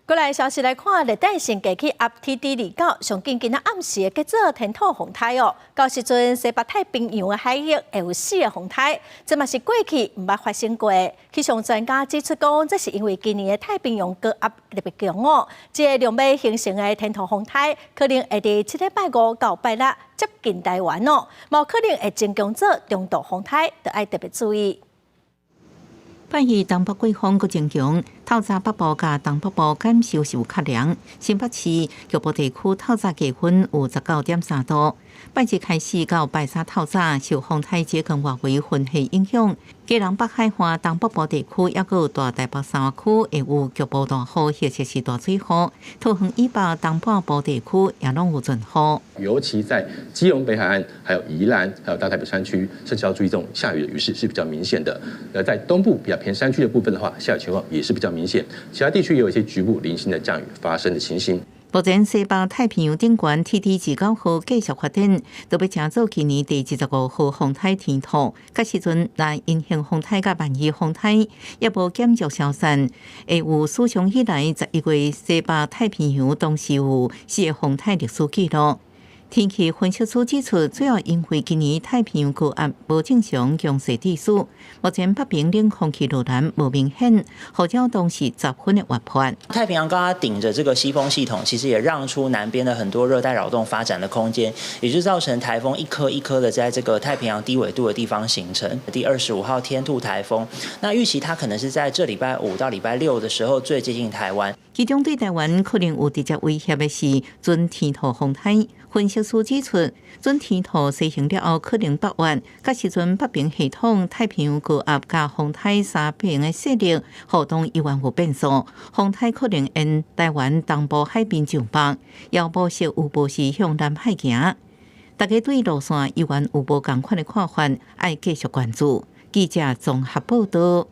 過來消息來看，熱帶性低氣壓 TD 29，上緊今仔暗時會結做天兔風颱哦。到時陣西北太平洋的海域會有四个風颱，這嘛是過去毋捌發生過。氣象專家指出講，這是因為今年的太平洋高壓特別強哦，這个量欲形成的天兔風颱可能會佇這禮拜五到拜六接近台灣哦，嘛可能會增強做中度風颱，著愛特別注意。拜二東北季風閣增強，透早北部佮東北部感受是有較涼。新北市局部地區透早氣溫有19.3度。拜二開始到拜三透早，受風颱這跟外圍雲系影響，基隆北海岸東北部地區抑閣有大台北山區會有局部大雨或者是大水雨。桃園以北東半部地區也攏有陣雨。尤其在基隆北海岸、還有宜蘭、還有大台北山區，甚至要注意這種下雨的雨勢是比較明顯的。在東部比較偏山區的部分的話，下雨情況也是比較明顯。其他地區也有一些局部零星的降雨發生的情形。目前西北太平洋頂懸 TD 29號繼續發展，都欲成做今年第25號風颱天兔。彼時陣，若陰性風颱佮萬二風颱猶無減弱消散，會有史上以來11月西北太平洋同時有四个風颱歷史紀錄。天氣分析師指出，主要因為今年太平洋高壓無正常強勢致使，目前北邊冷空氣落南無明顯，予擾動是十分的活潑。太平洋高壓頂着這個西風系統，其實也讓出南邊的很多熱帶擾動發展的空間，也就造成颱風一顆一顆的在這個太平洋低緯度的地方形成。第25號天兔颱風，那預期它可能是在這禮拜五到禮拜六的時候最接近台灣。其中對台灣可能有直接威脅的是準天兔風颱。分析師指出，準天兔西行了後可能北越，彼時陣北邊系統太平洋高壓佮風颱三邊的勢力互動猶原有變數，風颱可能沿台灣東部海邊上北，遙步式有無是向南海行。大家對路線猶原有無仝款的看法，愛繼續關注。記者綜合報道。